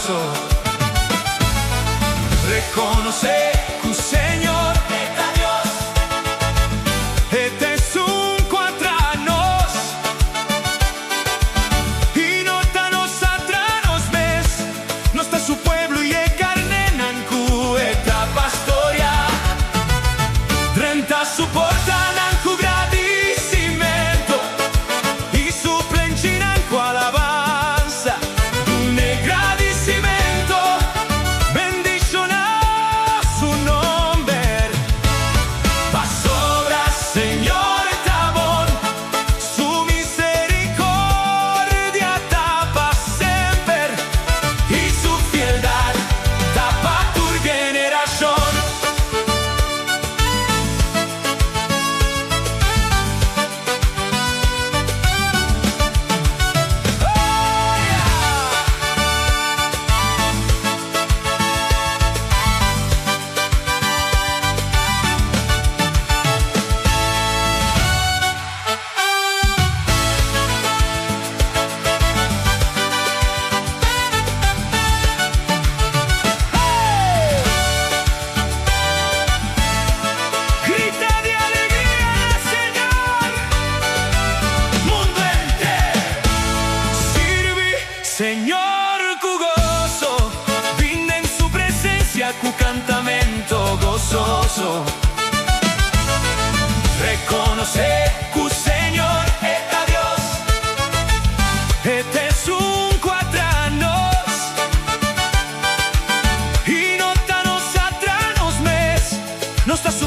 goso. Rekonosé ku Señor ta Dios. E ta esun ku a traha nos. I no ta nos a traha nos mes. Nos ta su pueblo i e karnénan ku e ta pastoriá. Drenta su portanan ku gradisimentu i su plenchinan ku alabansa. Dun'é gradisimentu, bendishoná su nòmber. Pasobra Señor ta bon, su miserikòrdia ta pa semper i su fieldat ta pa tur generashon. Oh yeah! Hey! Grita di alegria na Señor, mundu henter. Sirbi Señor ku goso, bin den su presensia ku kantamentu gososo. Rekonosé ku Señor ta Dios. E ta esun ku a traha nos. I no ta nos a traha nos mes. Nos ta su